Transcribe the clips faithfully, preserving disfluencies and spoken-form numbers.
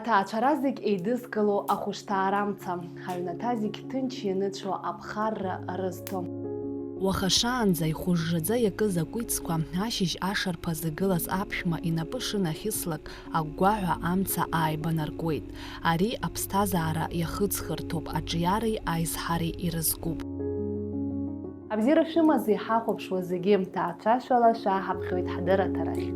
Ҭаацәара зегь еидызкыло ахәышҭаарамца, аҩнаҭа зегь ҭынч ианыцәо аԥхарра рызҭо. Уаха шаанӡа ихәыжжаӡа иакыз акәицқәа, ашьыжь ашарԥаз игылаз аԥшәма инапы шынахьыслак, агәгәаҳәа амца ааибанаркуеит. Ари аԥсҭазаара иахыҵхырҭоуп аҿиареи аизҳареи ирызкуп. Абзиара шәымаз, иҳахәаԥшуа зегьы, ҭаацәашәала шәааҳаԥхьоит ҳдырраҭарахь.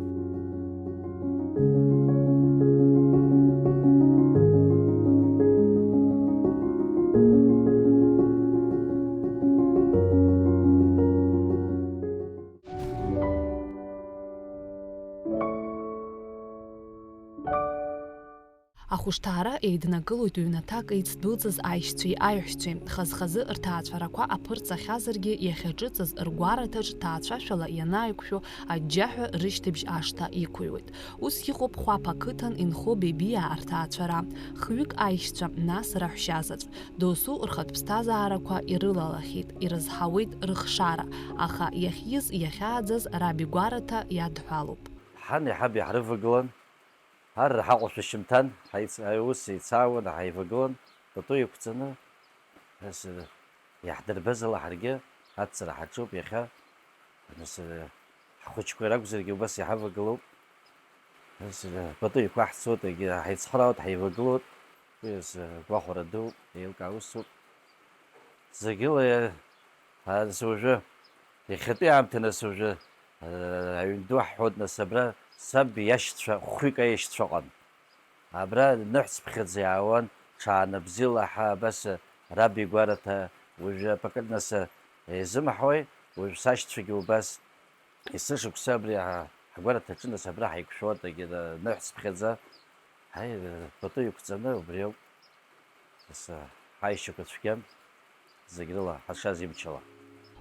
Ахәышҭаара еиднакылоит ҩнаҭак еицдәылҵыз аишьцәеи аиҳәшьцәеи, хаз-хазы рҭаацәарақәа аԥырҵахьазаргьы, иахьаҿыҵыз ргәараҭаҿ ҭаацәашәала ианааиқәшәо, аџьџьаҳәа рышьҭыбжь ашҭа иқәыҩуеит. Ус иҟоуп Хәаԥ ақыҭан инхо Бебиаа рҭаацәара. Хҩык аишьцәа, нас раҳәшьа заҵә. Досу рхатә ԥсҭазаарақәа ирылалахьеит, ирызҳауеит рыхшара, аха иахьиз, иахьааӡаз раб игәараҭа иадҳәалоуп. Ҳани ҳаби ҳрывагылан, арра ҳаҟоушәа шьымҭан, ҳаиц-, аус еицаауан, ҳаивагылан, пату иқәҵаны, нас, иаҳдырбаз ала ҳаргьы аццара ҳаҿуп иахьа, нас, ҳхәыҷқәа ракәзаргьы убас иҳавагылоуп, нас, пату иқәаҳҵоит, егьи ҳаицхраауеит, ҳаивагылоит, уи азы гәахәара ду, еилкаа усуп. Зегьыла, а, нас уажәы, иахьатәи аамҭа нас уажәы, а, аҩн ду ҳҳәоит, нас абра саб иашьцәа, хәҩык аишьцәа ыҟан. Абра ныҳәцыԥхьаӡа иаауан, ҽаанбзиала ҳа абас, а, раб игәараҭа, уажәы апакет нас, а, изымҳауеи, уажә сашьцәагьы убас, есышықәса абри ҳа, ҳгәараҭаҿы нас абра ҳаиқәшәоит, егьи, а, ныҳәцыԥхьаӡа, ҳаи, а, пату иқәҵаны убриоуп. Нас, ҳаишьақәа цәгьан, зегь рыла ҳазшаз имчала.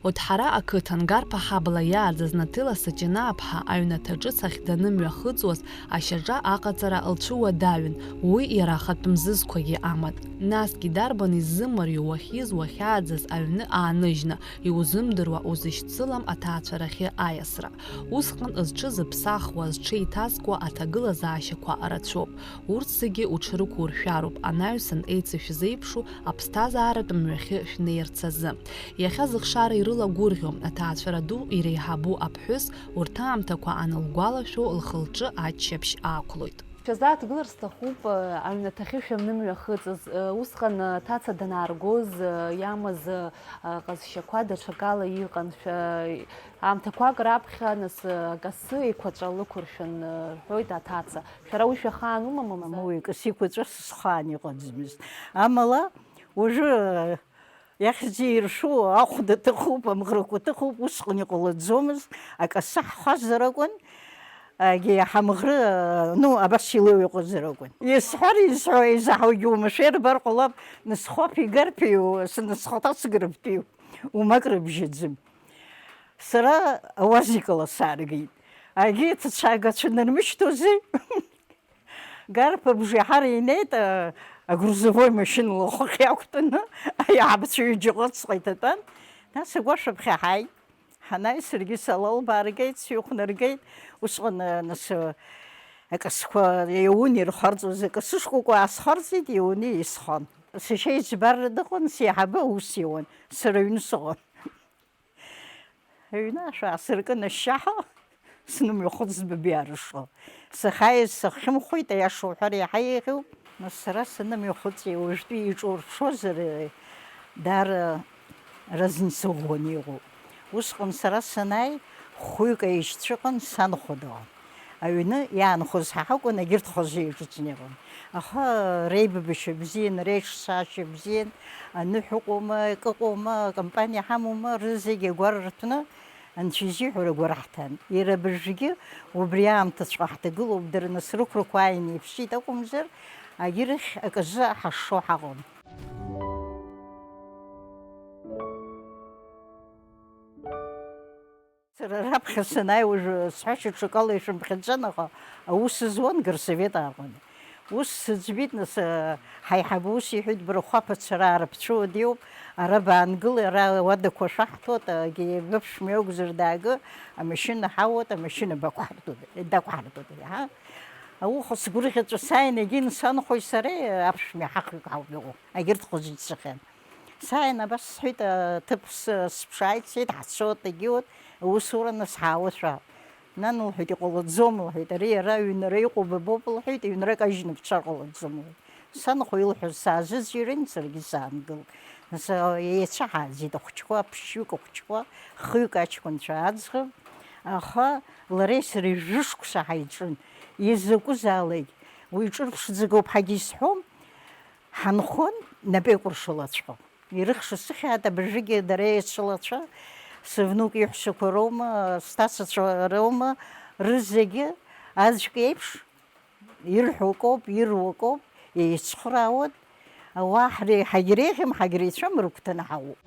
Оҭҳара ақыҭан Гарԥа ҳабла иааӡаз Наҭыла Саҷанааԥҳа аҩнаҭа ҿыц ахь данымҩахыҵуаз, ашьаҿа аҟаҵара лцәыуадаҩын, уи иара ахатә мзызқәагьы аман. Насгьы дарбан иззымариоу уахьиз, уахьааӡаз аҩны ааныжьны, иузымдыруа узышьцылам аҭаацәарахьы аиасра. Усҟан зҽызыԥсахуа, зҽеиҭазкуа аҭагылазаашьақәа рацәоуп. Урҭ зегьы уҽрықәуршәароуп, анаҩсан еицышәзеиԥшу аԥсҭазааратә мҩахьы шәнеирц азы. Иахьа зыхшара ирылагәырӷьо, аҭаацәара ду иреиҳабу аԥҳәыс, урҭ аамҭақәа анылгәалашәо, лхы-лҿы аччаԥшь аақәлоит. Шәазааҭгылар сҭахуп, аҩнаҭахьы шәымнымҩахыҵыз, усҟан аҭаца данааргоз, иамаз ҟазшьақәа даҽакала иҟан, шәа-, аамҭақәак раԥхьа, нас, акасы еиқәаҵәа лықәыршәан, рҳәоит аҭаца. Шәара уи шәахаанума, мамзар? Мамоу, икасы еиқәаҵәа схаан иҟаӡамызт. Амала, уажәы, иахьӡ-, иршәу ахәда ҭыхуп, амӷрақәа ҭыхуп, усҟан иҟалаӡомызт, акасы ҳхазар акәын, егьи ҳамӷры, ну, абас илеиу иҟазар акәын. Исҳәар, исҳәо, изаҳаугьы уамашәа ирбар ҟалап, нысхоуп игарԥиу, сынысхоит асгрыптәиу, умак рыбжьаӡым. Сара ауазикала сааргеит. Егьи ҭацәаагацәа нырмышьҭуази? Гарԥа бжеиҳара инеит, а, агрузовой машьынала хыхь иақәтәаны, аиҳабацәа ҩыџьа ҟәыҵҟа иҭатәан. Нас агәашәаԥхьа ҳааит. Ҳанааи, саргьы салалбааргеит, сыҩхәнаргеит. Усҟан, а, нас, а, акасқәа иауны ирхарҵоз, акасы шкәакәа аасхарҵеит, иауны исхон. Сашьа иӡбарра дыҟан, сеиҳабы аус иауан, сара аҩны сыҟан. Аҩны ашә аасыркын ашьшьаҳәа, снымҩахыҵит Бебиаа рышҟа. Сахьааиз сахьымхәит, аиаша уҳәар иаҳа еиӷьуп. Нас сара санымҩахыҵ, уажәтәи иҿурԥшозар, даара разница ӷәӷәаны иҟоуп. Усҟан сара санааи, хәҩык аишьцәа ыҟан, санхәа дыҟан. Аҩны иаанхоз ҳа ҳакәын, егьырҭ хазы иҿыцны иҟан. Аха реибабашьа бзиан, реиҿцаашьа бзиан, аныҳәа ыҟоума, акы ыҟоума, акомпаниа ҳамоума, рызегь агәара рҭәны, Анцәа изиҳәара агәара ҳҭан. Иара абыржәгьы убри аамҭаҵәҟьа ҳҭагылоуп, дара нас рықәрақәа ааины иԥсит акәымзар, агьырахь аказы ҳашшо ҳаҟан. Сара раԥхьа санааи, уажәы сҳәашьа ҽакала ишәымԥхьаӡан, аха аус зуан горсовет ааҟәаны. Ус сыӡбеит, нас, а, ҳаиҳабы ус иҳәеит, бара Хәаԥ ацара аарԥҵәуа диоуп, ара баангыл, ара ауадақәа шәаҳҭоит, агьи быԥшәма иакәзар даагы, амашьына ҳауоит, амашьына бақәҳартәоит, дақәҳартәоит, ҳа? Ауха сгәырӷьаҵәа сааин, егьи нсанхәеи сареи аԥшәмеи ҳахҩык ҳауп иҟоу, агьырҭ хәыҷы ицахьан. Сааин абас сҳәеит, аҭыԥ с-, сыԥшааит, сҳәеит, ҳцоит, егьиуеит, аусураны сҳаауашәа. Нан, лҳәеит, иҟалаӡом, лҳәеит, ари иара аҩнра иҟоу бабоуп, лҳәеит, ҩнрак ажьны бцар ҟалаӡом, лҳәеит. Санхәа илҳәоз саазыӡырҩын, саргьы саангылт. Нас, еицәа ҳааӡеит ахәыҷқәа, ԥшьҩык ахәыҷқәа, хҩык аҷкәынцәа аӡӷаб, аха лареи сареи жәышықәса ҳаиҿын. Изакәызаалак, уи ҿырԥшӡагоуп ҳәагьы исҳәом, ҳанхон напеикәыршалацәа. Ирыхша сыхьаат абыржәгьы дара еицәалацәа, сывнук иҳәсақәа роума, сҭацацәа роума, рызегьы аӡәк еиԥш ирҳәо акоуп, ируа акоуп, еицхраауеит. Ауаа ҳреи-, ҳагьреиӷьым, ҳагьреицәам, рыгәҭаны ҳаауп.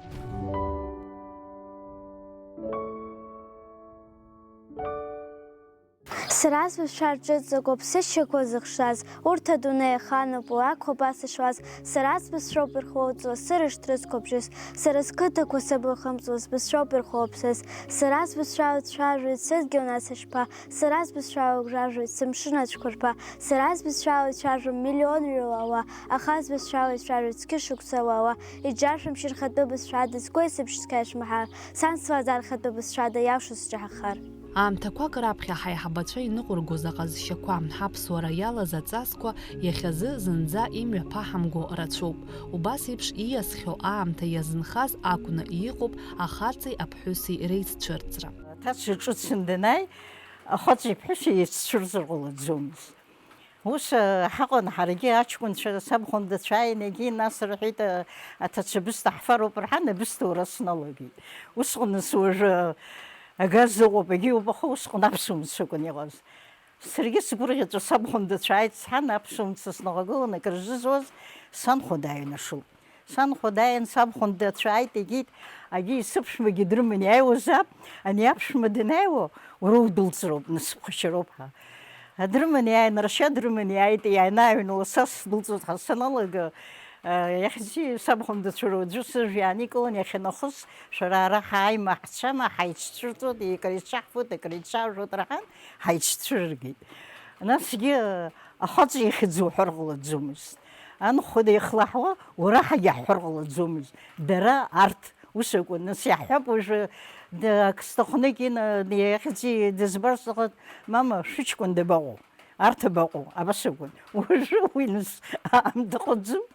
Сара сбызшәа рҿыҵакуп сышьақәа зыхшаз, урҭ адунеи ахаануп, уа ақәабаа сышуаз, сара сбызшәоуп ирхоуҵо, сырышҭрызқәа бжьыс, сара сқыҭақәа сыблахымҵуа, сбызшәоуп ирхоуԥсыз, сара сбызшәа уцәажәоит сыдгьыл насышьԥа, сара сбызшәа угәжәажәоит сымшын ацәқәырԥа, сара сбызшәа уцәажәом миллионҩыла ауаа, аха сбызшәа уцәажәоит зқьышықәса уаауа, иџьаршәымшьыр хатәы бызшәада, сгәеисыбжь цқьа ишмаҳар, сан слазар хатәы бызшәада, иалшо сҿаҳахар. Аамҭақәак раԥхьа ҳаиҳабацәа иныҟәыргоз аҟазшьақәа, ҳаԥсуара иалаз аҵасқәа иахьазы зынӡа имҩаԥаҳамго рацәоуп. Убас еиԥш ииасхьоу аамҭа иазынхаз акәны иҟоуп ахаҵеи аԥҳәыси реиццәырҵра. Аҭацәа ҿыцын данааи, ахаҵеи аԥҳәыси еиццәырҵыр ҟалаӡомызт. Ус ҳаҟан ҳаргьы аҷкәынцәа, сабхәындацәа ааин, егьи нас рҳәеит, аҭацәа бысҭа ҳфароуп рҳәан, абысҭа ура сналагеит. Усҟан нас уажәы агаз ыҟоуп, егьиуп, аха усҟан аԥсуа мцакәын иҟаз. Саргьы сгәырӷьаҵәа сабхәындацәа ааит сҳәан, аԥсуа мца сналагылан, акрызызуаз санхәа дааҩнашылт. Санхәа дааин, сабхәындацәа ааит, егьит, агьи сыԥшәмагьы дрыман иааиуазаап, ани аԥшәма данааиуа, уара удәылҵроуп, нас сыԥхашьароуп ҳәа. Дрыман иааин, рашьа дрыман иааит, ианааҩнала, са сдәылҵуеит ҳәа саналага, иахьӡи сабхәындацәа руаӡәы сыжә иааникылан, иахьанахыс, шәара ара ҳааима ҳцәама, ҳаицәцәырҵуеит, акрицәаҳфоит, акрицәажәоит раҳан, ҳаицәцәырыргеит. Насгьы ахаҵа ихьӡ уҳәар ҟалаӡомызт. Анхәа деихлаҳуа, уара ҳагьаҳҳәар ҟалаӡомызт. Дара арҭ ус акәын. Нас иаҳҳәап уажәы, ак сҭахны Кина иахьӡи дызбар сҭахын, мама, шәыҷкәын дабаҟоу? Арҭ абаҟоу? Абас акәын. Уажәы уи нас аамҭа ыҟаӡам.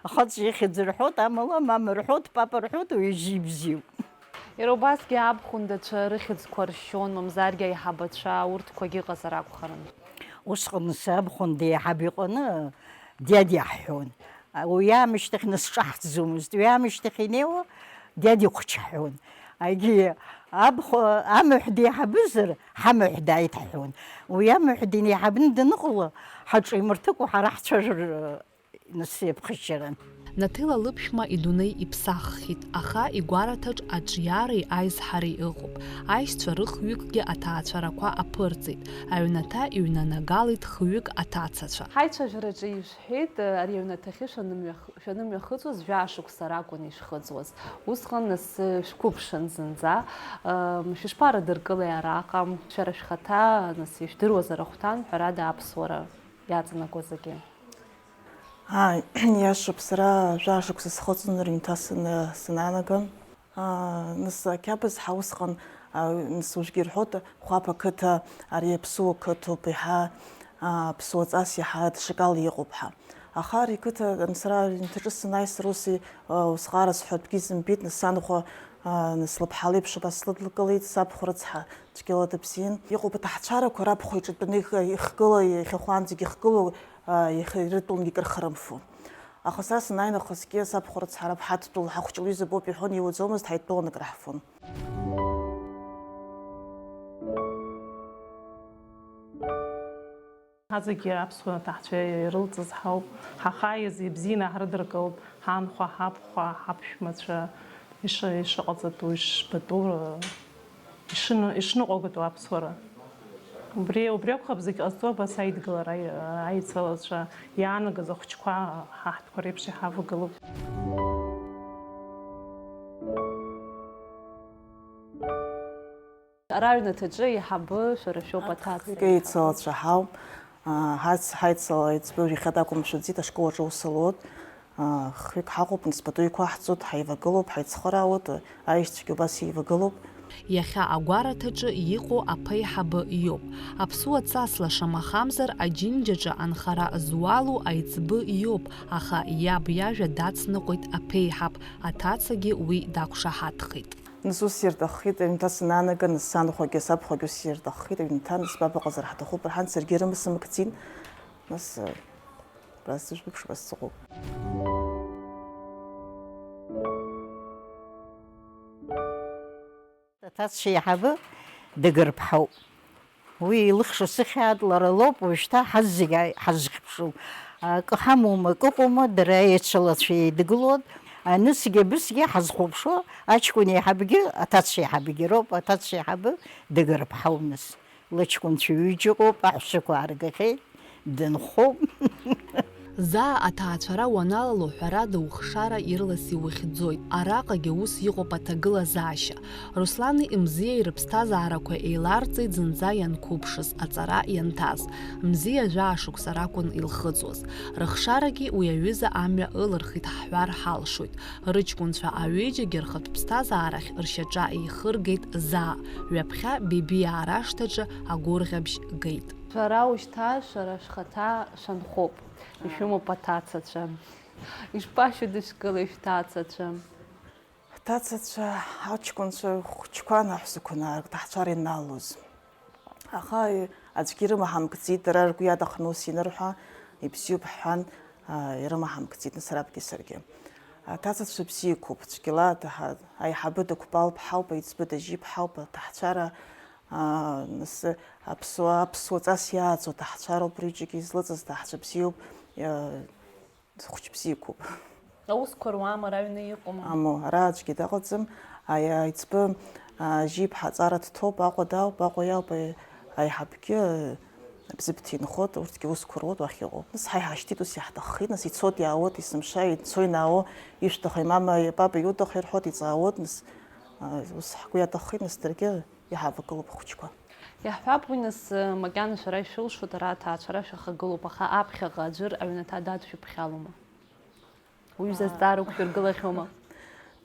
Ахаҵа ихьӡ рҳәоит, амала мама рҳәоит, папа рҳәоит, уи ижьы ибзиоуп. Иара убасгьы абхәындацәа рыхьӡқәа ршьон, мамзаргьы аиҳабацәа, урҭқәагьы ыҟазар акәхарын. Усҟан нас абхәында еиҳаб иҟаны диадиа ҳҳәон. Уи аамышьҭахь нас ҿаҳҭӡомызт, уи аамышьҭахь инеиуа диадиа хәыҷ ҳҳәон. Егьи абхәа-, амаҳә деиҳабызар, ҳамаҳә дааит ҳҳәон. Уи амаҳә деиҳабны даныҟала, ҳаҿимырҭыкәа ҳара ҳцәажәар Нас иаԥхашьаран. Наҭела лыԥшәма идунеи иԥсаххьеит, аха игәараҭаҿ аҿиареи аизҳареи ыҟоуп. Аишьцәа рыхҩыкгьы аҭаацәарақәа аԥырҵеит, аҩнаҭа иҩнанагалеит хҩык аҭацацәа. Ҳаицәажәараҿы ишәҳәеит, ари аҩнаҭахьы шәанымҩах-, шәанымҩахыҵуаз жәа-шықәса ракәын ишәхыҵуаз. Усҟан нас шәқәыԥшын зынӡа, ыы, шәышԥарадыркылеи араҟа, шәара шәхаҭа, нас ишәдыруазар ахәҭан, ҳәарада, аԥсуара иаҵанакуа зегьы. Ааи, иашоуп, сара жәа-шықәса схыҵын рыҩнҭа саны санаанага. Аа, нас ақьабз ҳа усҟан, аа, нас уажәгьы ирҳәоит, Хәаԥ ақыҭа, ари аԥсуа қыҭоуп, еиҳа, аа, аԥсуа ҵас иаҳа даҽакала иҟоуп ҳәа. Аха ари ақыҭа, нас сара рыҩнҭаҿы санааи, сара ус, аа, усҟара сҳәатәгьы изымбеит, нас санхәа, аа, нас лыԥҳа леиԥш убас слыдылкылеит, сабхәа рыцҳа, цәгьала дыбзиан. Иҟоуп аҭаацәарақәа рабхәа иҿатәаны их-, ихгыла, иахьахәаанӡагь ихгылоу, аа, иахьа ирыдтәалангьы акыр хырымфо. Аха сара санааи нахысгьы сабхәа рыцҳа, рыԥҳа дтәала ҳахәҷы лҩыза боуп иҳәон, иуаӡомызт, ҳаидтәалан акры ҳфон. Ҳазегьы аԥсуа ҭаацәа ирылҵыз ҳауп, ҳахааиз ибзианы ҳрыдыркылт, ҳанхәа, ҳабхәа, ҳаԥшәмацәа, ишыҟаҵатәу, ишбатәу, ишыны-, ишныҟәгатәу аԥсуара. Убри, убри акәхап зегь ҟазҵо, абас аидгылара, аицалацәа иаанагаз ахәыҷқәа ҳаҳҭқәа реиԥш иҳавагылоуп. Ара аҩнаҭаҿы еиҳабы шәара шәоуп аҭаца. Аҭахҩы еицалацәа ҳауп. Ҳац-, ҳаицала еиҵбы жәахьа дақәымшәаӡеит, ашкол аҿы аус луоит. Хҩык ҳаҟоуп, нас пату иқәаҳҵоит, ҳаивагылоуп, ҳаицхыраауеит, аишьцәагьы убас еивагылоуп. Иахьа агәараҭаҿы иҟоу аԥеиҳабы иоуп. Аԥсуа ҵасла шамахамзар, аџьынџьаҿы анхара зуалу аиҵбы иоуп, аха иаб иажәа дацныҟәеит аԥеиҳаб, аҭацагьы уи дақәшаҳаҭхеит. Нас ус ирҭаххеит, аҩнҭа санаанага, нас санхәагьы сабхәагьы ус ирҭаххеит, аҩнҭа, нас баб ыҟазар ҳҭахуп рҳәан, саргьы рымсымктәин, нас, э, абра сышәԥыԥшуа сыҟоуп. Аҭацәеиҳабы Дыгырԥҳауп. Уи илыхшо сыхьаат, лара лоуп уажәшьҭа ҳазегь ааи-, ҳазхьыԥшу. Акы ҳамоума, акы ыҟоума, дара еицәалацәа еидгылоит. Анысгьы абысгьы ҳазхәаԥшуа аҷкәын еиҳабгьы аҭацәеиҳабгьы роуп, аҭацәеиҳабы Дыгырԥҳауп нас. Лыҷкәынцәа ҩыџьа ыҟоуп, аҳәсақәа ааргахьеит, дынхоуп. Заа аҭаацәара уаналало, ҳәарада, ухшара ирлас иухьӡоит. Араҟагьы ус иҟоуп аҭагылазаашьа. Руслани Мзиеи рыԥсҭазаарақәа еиларҵеит зынӡа ианқәыԥшыз, аҵара ианҭаз. Мзиа жәаа шықәса ракәын илхыҵуаз. Рыхшарагьы уи аҩыза амҩа ылырхит ҳҳәар ҳалшоит. Рыҷкәынцәа аҩыџьагьы рхатә ԥсҭазаарахь ршьаҿа еихыргеит заа. Ҩаԥхьа Бебиаа рашҭаҿы агәырӷьабжь геит. Шәара ушьҭа шәара шәхаҭа шәанхоуп, ишәымоуп аҭацацәа. Ишԥашәыдышәкылеи шәҭацацәа? Ҳҭацацәа, аҷкәынцәа хәыҷқәан аҳәсақәа нааргт ҳцәар ианалоз. Аха аӡәгьы ирымаҳамкӡеит, дара ргәы иаҭахны ус ианырҳәа, ибзиоуп ҳҳәан, а, ирымаҳамкӡеит нас рабгьы саргьы. Аҭацацәа бзиақәоуп, цәгьала аҭаҳа-, аиҳабы дықәпалԥҳауп, аиҵбы дажьиԥҳауп, аҭаҳцәара, аа, нас аԥсуа, аԥсуа ҵас иааӡо аҭаҳцәароуп, рҩыџьагьы излыҵыз ҭаҳцәа бзиоуп, иа-, хәыҷ бзиақәоуп. Аусқәа руама, ара аҩны иҟоума? Аму, ара аӡәгьы дыҟаӡам, аи-, аиҵбы, аа, жьиԥҳа аҵара дҭоуп, Аҟәа дауп, Аҟәа иауп, аи-, аиҳабгьы, Бзыԥҭа инхоит, урҭгьы усқәа руеит уахь иҟоу. Нас ҳа иҳашьҭит, ус иаҳҭаххеит, нас ицоит, иаауеит, есымша ицо инаауа, ишәҭаху имама, ипапа иуҭаху ирҳәоит, иҵаауеит, нас, а, ус ҳгәы иаҭаххеит, нас даргьы иҳавагылоуп ахәыҷқәа. Иаҳҳәап, уи нас, макьана шәара ишәылшоит, ара аҭаацәара шәахагылоуп, аха аԥхьаҟа аӡәыр аҩнаҭа дадшәыԥхьалома? Уҩыза, аа, азҵаара уқәшәыргылахьоума?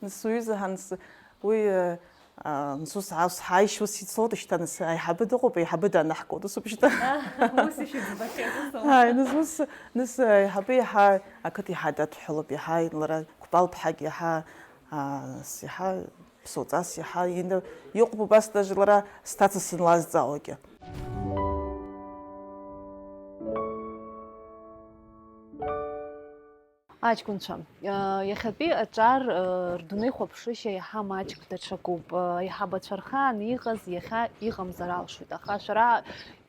Нас уҩыза ҳанс-, уи, а, нас ус ас ҳаишь ус ицоит шьҭа, нас аиҳабы дыҟоуп, аиҳабы данаҳкуеит, ус ауп шьҭа. Ус ишәыӡбахьеит, ус ауп. Ааи, нас ус, нас аиҳабы иаҳа ақыҭа иаҳа дадҳәалоуп, иаҳа лара Кәпалԥҳагь иаҳа, а, нас иаҳа ԥсуаҵас иаҳа ина-, иҟоуп убас даже лара сҭаца санлазҵаауагьы. Аҷкәынцәа, иахьатәи аҿар рдунеихәаԥшышьа иаҳа маҷк даҽакуп. Аиҳабацәа рхаан иҟаз иахьа иҟамзар алшоит, аха шәара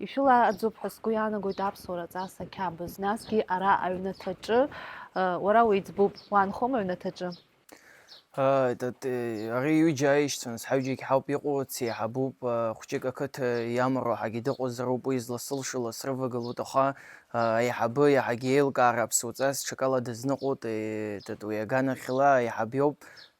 ишәылааӡоуп ҳәа сгәы иаанагоит аԥсуара ҵас ақьабз. Насгьы ара аҩнаҭаҿы, уара уеиҵбуп, уаанхома аҩнаҭаҿы? Ааи, тат-, ари ҩыџьа аишьцәа, нас, ҳаҩыџьагь ҳауп иҟоу, ацеиҳабуп, а, хәҷык ақыҭа иамароу ҳагьы дыҟазароуп, уи изласылшо ласрывагылоит, аха, а, аиҳабы иаҳагьы еилкаара аԥсуаҵас ҽакала дазныҟәоит, е, тат-, уи аганахьала аиҳаб иоуп,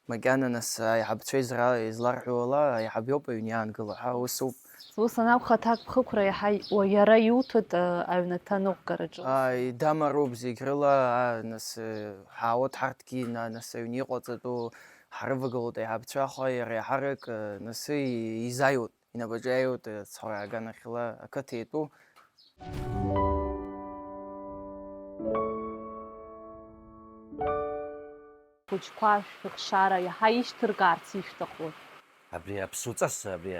макьана, нас, аиҳабцәа изра-, изларҳәо ала, аиҳаб иоуп аҩны иаангыло ҳәа, усоуп. Ус анакәха, аҭакԥхықәра иаҳа уа-, иара иуҭоит, а, аҩнаҭа аныҟәгараҿы. Ааи, дамароуп зегь рыла, а, нас, э, ҳаауеит ҳарҭгьы, на-, нас аҩны иҟаҵатәу ҳрывагылоит аиҳабцәа, аха иара иаҳарак, э, нас и-, изааиуеит, инапаҿы иааиуеит, э, ацхырааган ахьла ақыҭа иатәу. Хәыҷқәа шәыхшара иаҳа ишьҭыркаарц ишәҭаху? Абри аԥсуҵас, абри,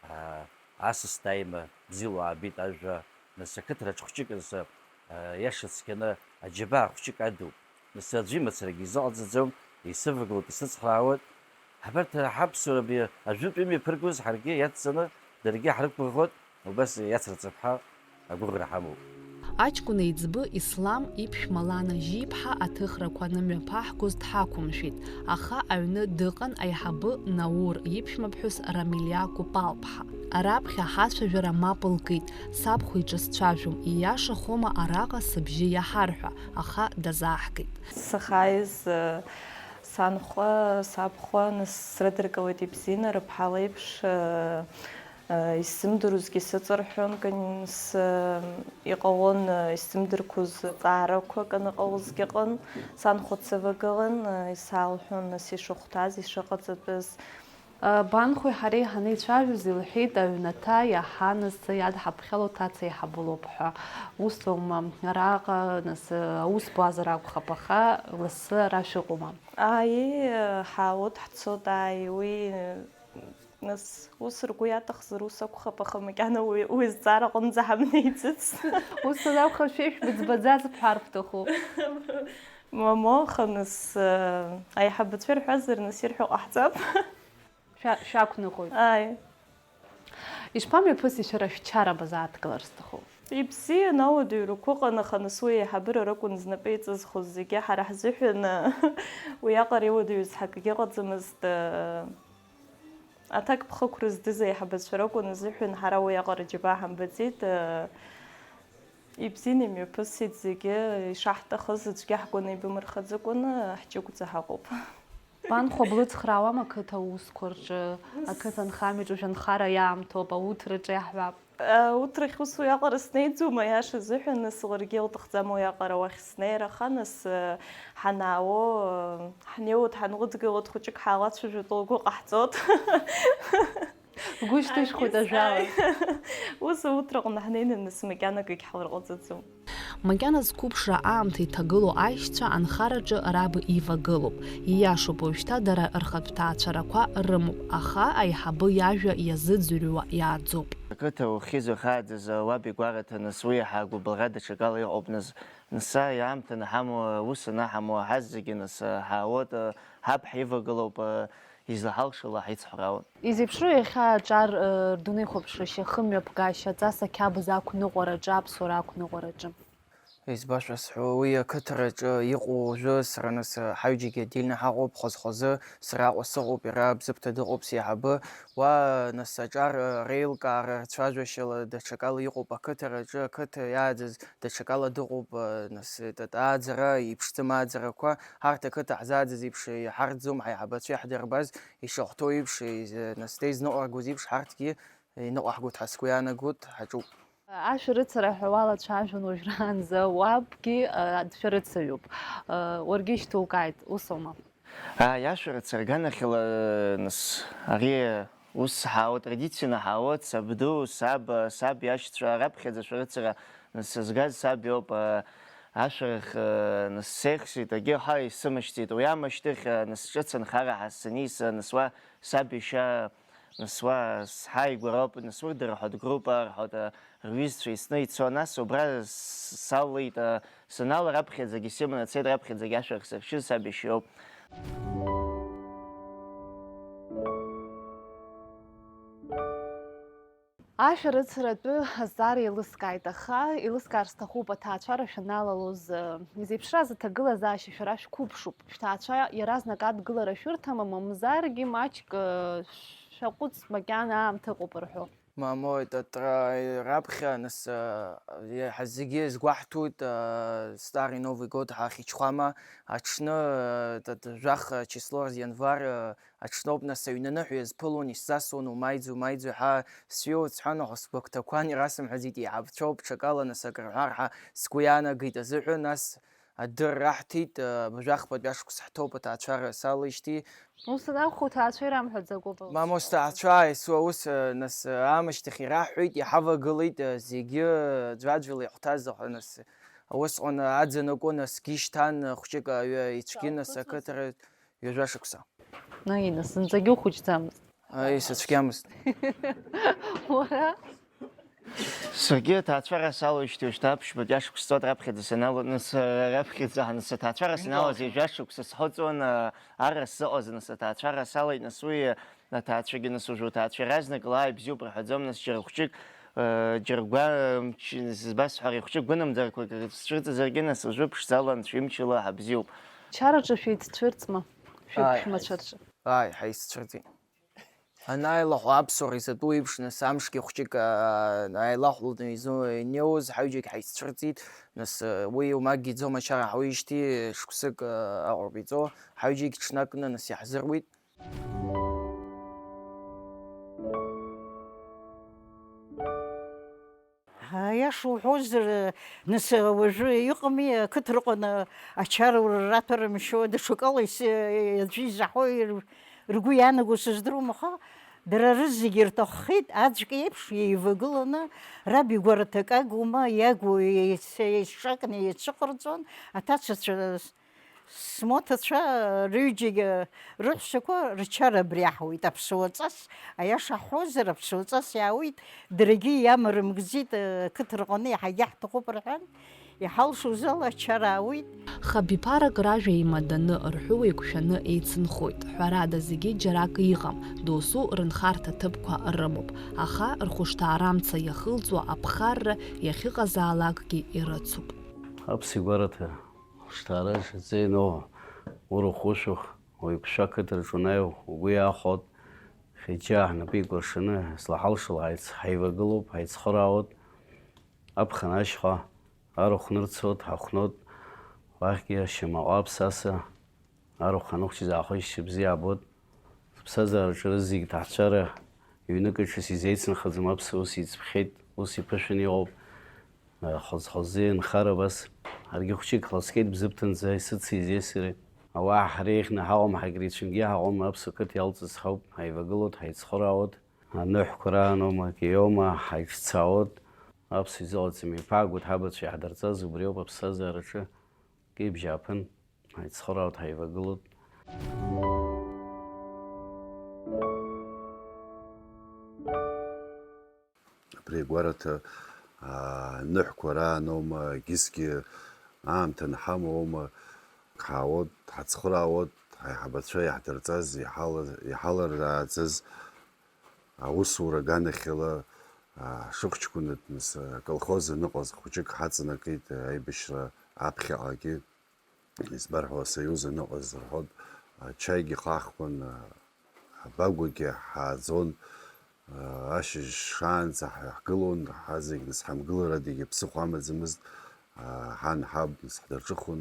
аа, асас дааима, бзиала уаабеит ажәа, нас ақыҭараҿ хәҷык рзы, аа, иаша цқьаны аџьабаа хәҷык адуп. Нас аӡәы имацарагьы изыҟаҵаӡом, исывагылоит, исыцхраауеит. Абарҭ ҳаԥсуара абри ажәытә имҩаԥыргоз ҳаргьы иацҵаны, даргьы ҳрықәгәыӷуеит. Убас иацырҵап ҳәа агәыӷра ҳамоуп. Аҷкәын еиҵбы Ислам иԥшәма Лана Жьиԥҳа аҭыхрақәа анымҩаԥаҳгоз дҳақәымшәеит, аха аҩны дыҟан аиҳабы Наур иԥшәмаԥҳәыс Рамилиа Кәыпалԥҳа. Раԥхьа ҳацәажәара мап лкит, сабхәа иҿы сцәажәом, ииашахома араҟа сыбжьы иаҳар ҳәа, аха дазааҳгеит. Сахьааиз, санхәа, сабхәа, нас срыдыркылеит ибзианы, рыԥҳа леиԥш, Исзымдыруазгьы сыҵырҳәон, кан-, с-, иҟалон, исзымдырқәоз ҵаарақәак аныҟалозгьы ыҟан, санхәыцывагылан, исаалҳәон, нас, ишыхәҭаз, ишыҟаҵатәыз. Банхәеи ҳареи ҳанеицәажәоз, илҳәеит, аҩнаҭа иаҳа, нас, иадҳаԥхьало ҭаца иҳабылоуп ҳәа. Ус аума? Араҟа, нас, аус буазар акәхап, аха лассы ара шәыҟоума? Ааи, ҳаауеит, ҳцоит, ааи, уи, нас, ус ргәы иаҭахзар, ус акәхап, аха макьана уи, уи зҵаара аҟынӡа ҳамнеиӡац. Ус анакәха, шәеишә быӡбаӡаӡ бҳәар бҭахуп. Мамоу, аха, нас, аиҳабацәа ирҳәазар, нас, ирҳәо ҟаҳҵап. Шәа-, шәақәныҟәоит. Ааи. Ишԥамҩаԥыси шәара шәчара базааҭгылар сҭахуп? Ибзиан, ауадаҩрақәа ыҟан, аха нас уи аиҳабыра ракәын знапы иҵызхуаз зегьы. Ҳара ҳзыҳәан уиаҟара иуадаҩыз ҳакгьы ыҟаӡамызт. Аҭакԥхықәра здыз аиҳабацәа ракәын азыҳәан, ҳара уиаҟара џьабаа ҳамбаӡеит. Ибзианы имҩаԥысит зегьы, ишаҳҭахыз аӡәгьы ҳгәы анаибамырхаӡакәаны ҳҷыгәӡа ҳаҟоуп. Банхәа блыцхраауама ақыҭа аусқәа рҿы, ақыҭа анхамҩаҿы жәанхара иаамҭоуп, ауҭраҿы иаҳҳәап? Ауҭрахь ус уиаҟара снеиӡом, аиаша азыҳәан, нас ларгьы илҭахӡам уиаҟара уахь снеир, аха нас, ҳанаауо, ҳнеиуеит, ҳанлыдгылоит, хәыҷык ҳаалацәажәоит, лгәы ҟаҳҵоит. Лгәы шьҭышьхуеит ажәала. Ус ауҭраҟны ҳнеины, нас, макьана акгьы ҳларҟәыҵаӡом. Макьана зқәыԥшра аамҭа иҭагылоу аишьцәа анхараҿы раб ивагылоуп. Ииашоуп, уажәшьҭа дара рхатә ҭаацәарақәа рымоуп, аха аиҳабы иажәа иазыӡырҩуа иааӡоуп. Ақыҭа ухьыз ухааӡаз уаб игәараҭа, нас, уи иаҳа агәыбылра даҽакала иҟоуп, нас, нас, аамҭа анаҳамоу, аус анаҳамоу, ҳазегьы, нас, ҳаауеит, ҳаб ҳивагылоуп, излаҳалшо ала ҳицҳраауеит. Изеиԥшроу иахьа аҿар, э, рдунеихәаԥшрашьа, хымҩаԥгашьа, аҵас ақьабз ақәныҟәараҿы, аԥсуара ақәныҟәараҿы? Избаша сҳәо, уи ақыҭараҿы иҟоу уажәы сара, нас, ҳаҩџьагьы адельно ҳаҟоуп, хәаз-хәазы сара Аҟәа сыҟоуп, иара Бзыԥҭа дыҟоуп сеиҳабы. Уа, нас, аҿар, э, реилкаара рцәажәашьала даҽакала иҟоуп ақыҭараҿы, ақыҭа иааӡаз даҽакала дыҟоуп, э, нас, тата ааӡара, иԥшӡам ааӡарақәа, ҳарҭ ақыҭа ҳзааӡаз еиԥш иҳарӡӡом, ҳаиҳабацәа иаҳдырбаз ишахәҭоу еиԥш, из-, нас, деизныҟәаргоз еиԥш, ҳарҭгьы иныҟәаҳгоит ҳәа сгәы иаанагоит, ҳаҿуп. Ашәарыцара ҳәа уалацәажәон уажәраанӡа, уабгьы, а, дшәарыцаҩуп. А, уаргьы ишьҭукааит, ус аума? Ааи, ашәарыцара аганахьала, нас, ари ус ҳаауеит, традицианы ҳаауеит, сабду, саб, саб иашьцәа раԥхьаӡа ашәарыцара, нас, сызгаз саб иоуп, а, ашәарах, а, нас, сеихсит, егьи ҳа исымашьцеит, уи аамышьҭахь, а, нас, ҿыц анхара ҳасаниса, нас, уа саб иашьа, нас, уа сҳаигәара ауп, нас, урҭ дырҳәоит, группа рҳәоит, а, рҩызцәа исны ицо, нас, убра с-, салеит, а, санала раԥхьаӡагьы сыманы цеит, раԥхьаӡагьы ашәарах сыршьыз саб иашьа иоуп. Ашәарыцаратәы азҵаара еилыскааит, аха еилыскаар сҭахуп, аҭаацәара шәаналалоз, э, изеиԥшраз аҭагылазаашьа шәара шәқәыԥшуп. Шәҭаацәа иаразнак адгылара шәырҭама, мамзаргьы маҷк, э, шәаҟәыҵ, макьана аамҭа ыҟоуп рҳәо. Мамои, тата, раԥхьа, нас, э, иаҳа зегьы изгәаҳҭоит, э, Старый Новый год ҳахьычхәама, аҽны, э, тата, жәах число рзы, январь, э, Аҽноуп, нас, аҩнаныҳәа иазԥылон, исзасуан, умааиӡо, умааиӡо ҳәа сҩуеит сҳәан, аха сгәагәҭақәа анирасымҳәаӡеит, еиҳабацәоуп, ҽакала, нас, акры ҳәар ҳәа сгәы иаанагеит азыҳәан, нас, адырра аҳҭеит, абыржәы ахԥатәи ашықәс ҳҭоуп, аҭаацәара салеижьҭеи. Ус анакәха, уҭаацәа ирамҳәаӡакәоуп. Мамоу, сҭаацәа, ес-, ус, нас, аамышьҭахь ираҳҳәеит, иҳавагылеит, зегьы ӡәаӡәала иахәҭаз, аха, нас, усҟан аӡын акәын, насгьы ишьҭан, хәҷык аҩы ицәгьы, нас, ақыҭара ҩажәа шықәса. Наина, зынӡагьы ухәыҷӡамызт. Аи, сыцәгьамызт. Уара? Саргьы аҭаацәара салоуижьҭеи уажәшьҭа ԥшьбатәи ашықәс ҵуеит раԥхьаӡа саналоу, нас, раԥхьаӡа, нас, аҭаацәара саналаз ҩажәа шықәса сҳәаҵон, ара сзыҟаз, нас, аҭаацәара салеит, нас, уи аҭаацәагьы, нас, уажәы уҭаацәа иаразнак, лаа, ибзиоуп рҳәаӡом, нас, џьара хәҷык, џьара гәамч-, избасҳәари, хәҷык гәынамӡарақәак сцәырҵызаргьы, нас, уажәы ԥшӡала, анцәа имчала ҳабзиоуп. Чараҿы шәеиццәырҵма? Шәеиқәшәмацәа рҿы? Ааи, ҳаиццәырҵит. Анааилахәла аԥсуара изатәу еиԥш, нас, амшгьы хәҷык, аа, ааилахәланы изу-, инеиуаз ҳаҩџьагь ҳаиццәырҵит, нас, уи умагьы иӡом ачара ҳауижьҭеи, шықәсык, аа, аҟароуп иҵоу, ҳаҩџьагь ҽнакны, нас, иаҳзыруит. Шуҳәозар, нас, уажәы иҟами, ақыҭраҟны ачара ура раҭәара мшьо, даҽакала ис-, аӡәы изаҳо ир-, ргәы иаанаго сыздыруам, аха дара рызегьы ирҭаххеит, аӡәк еиԥш еивагыланы, раб игәараҭа кагоума, иагу еиц-, еицҿакны еицәыҟарҵон, аҭацацәа смоҭацәа рҩыџьегьы рыҳәсақәа рчара абри аҳуеит. Аԥсуаҵас, аиаша ҳҳәозар, аԥсуаҵас иаауеит, даргьы иамарымгӡеит, ақыҭраҟны иаҳагьы ҳҭахуп рҳәан, иҳалшоз ала ачара аауеит. Хабиԥарак ражәа еимаданы, рҳәыуа еиқәшәаны еицынхоит. Ҳәарада, зегьы џьарак иҟам, досу рынхарҭа ҭыԥқәа рымоуп, аха рхәышҭаарамца иахылҵуа аԥхарра иахьыҟазаалакгьы ирыцуп. Аԥсуа гәараҭа хәышҭаара шаҵеи, ну, урахә-ушәах, уеиқәшәа ақыҭаҿы унаҩ угәы иаахәоит. Хьыҷаа ҳнапы еикәыршаны, слаҳалшалааит, ҳаивагылоуп, ҳаицхыраауеит. Аԥхын ашьха арахә нырцоит, ҳахәноит, уахьгьы ашьамаҟа аԥсаса арахә аныхәҷыз аахышьцәа бзиа аабоит. Зыԥсҭазаараҿы рызегь ҭаацәара ҩнык аҿы сизеицынхаӡом, аԥсуа ус иҵԥхьеит, ус иԥышәаны иҟоуп. Хаз-хазы инхар абас, ҳаргьы хәҷык ҳласкьеит Бзыԥҭанӡа, исыци изеи сареи. Ауаа ҳара еиӷьны ҳаҟам, ҳагреицәангьы ҳаҟам, аԥсуа қыҭа иалҵыз ҳауп, ҳаивагылоит, ҳаицхыраауеит, аныҳәқәа раан аума, кеиома, ҳаиҿцаауеит. Аԥсуа изыҟаҵам, еиԥаагоит ҳабацәа иаҳдырҵаз, убри ауп аԥсҭазаараҿы кеибжьааԥын. Ҳаицхыраауеит, ҳаивагылоит. Абри агәараҭа, аа, ныҳәқәа раан аума, егьысгьы аамҭа анҳамоу аума, ҳаауеит, ҳацхыраауеит, ҳаиҳабацәа иаҳдырҵаз, иҳала-, иҳаларааӡаз аусура аганахьала, аа, ҳшыхәҷқәаны, нас, аколхоз аныҟаз хәыҷык ҳаҵанакит аибашьра аԥхьаҟагьы. Избар ҳәа, асоиуз аныҟаз рҳәоит, ачаигьы хаҳхуан, абагәагьы ҳааӡон, ашьыжь шаанӡа ҳа-, ҳгылон, ҳазегь нас ҳамгыларадагьы ԥсыхәа амаӡамызт, ҳан ҳаб нас ҳдырҿыхон,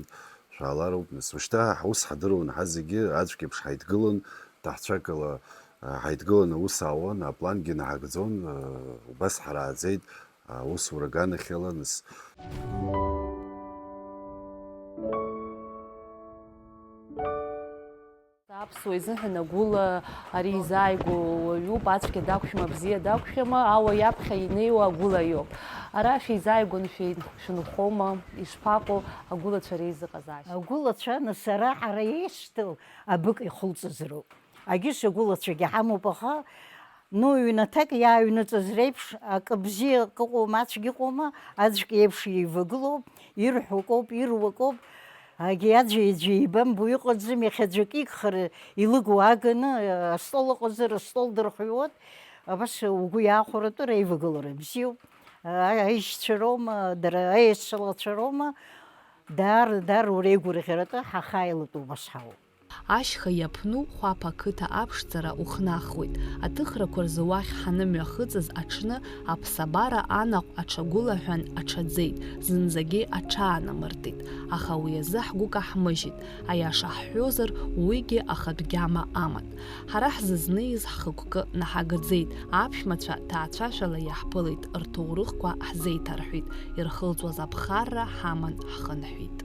шәаалароуп, нас ушьҭа ус ҳдыруан, ҳазегьы аӡәк еиԥш ҳаидгылон, даҳцәакала ҳаидгыланы аус аауан, аплангьы наҳагӡон, убас ҳарааӡеит. Аусура аганахьала, нас. Аԥсуа изыҳәан агәыла ари изааигәоу уаҩуп, ацәгьа дақәшәама, бзиа дақәшәама, ауа иаԥхьа инеиуа агәыла иоуп. Ара шәеизааигәан шәеин-, шәынхома, ишԥаҟоу агәылацәа реизыҟазаашьа? Агәылацәа, нас, ара ҳара еишьҭоу абык ихылҵыз роуп. Агьыс агәылацәагьы ҳамоуп, аха, ну, ҩнаҭак иааҩныҵыз реиԥш, акы бзиа акы ыҟоума, ацәгьа ыҟоума, аӡәк иеиԥш еивагылоуп, ирҳәо акоуп, ируа акоуп, агьи аӡәи-аӡәи еибамбо иҟаӡам, иахьа аӡәк игхар, илыгу аганы, астол ыҟазар, астол дырхҩуеит, абас угәы иаахәаратәы реивагылара бзиоуп. А-, аишьцәа роума, дара аешьцәа лацәа роума, даара, даара уара игәырӷьаратәы ҳахааилатәоу убас ҳауп. Ашьха иаԥну Хәаԥ ақыҭа аԥшӡара ухнахуеит. Аҭыхрақәа рзы уахь ҳанымҩахыҵыз аҽны аԥсабара анаҟә аҽагәылаҳәан аҽаӡеит, зынӡагьы аҽаанамыртит. Аха уи азы ҳгәы каҳмыжьит. Аиаша ҳҳәозар, уигьы ахатә гьама аман. Ҳара ҳзызнеиз ҳхықәкы наҳагӡеит, аԥшәмацәа ҭаацәашәала иаҳԥылеит, рҭоурыхқәа ҳзеиҭарҳәеит, ирхылҵуаз аԥхарра ҳаман ҳхынҳәит.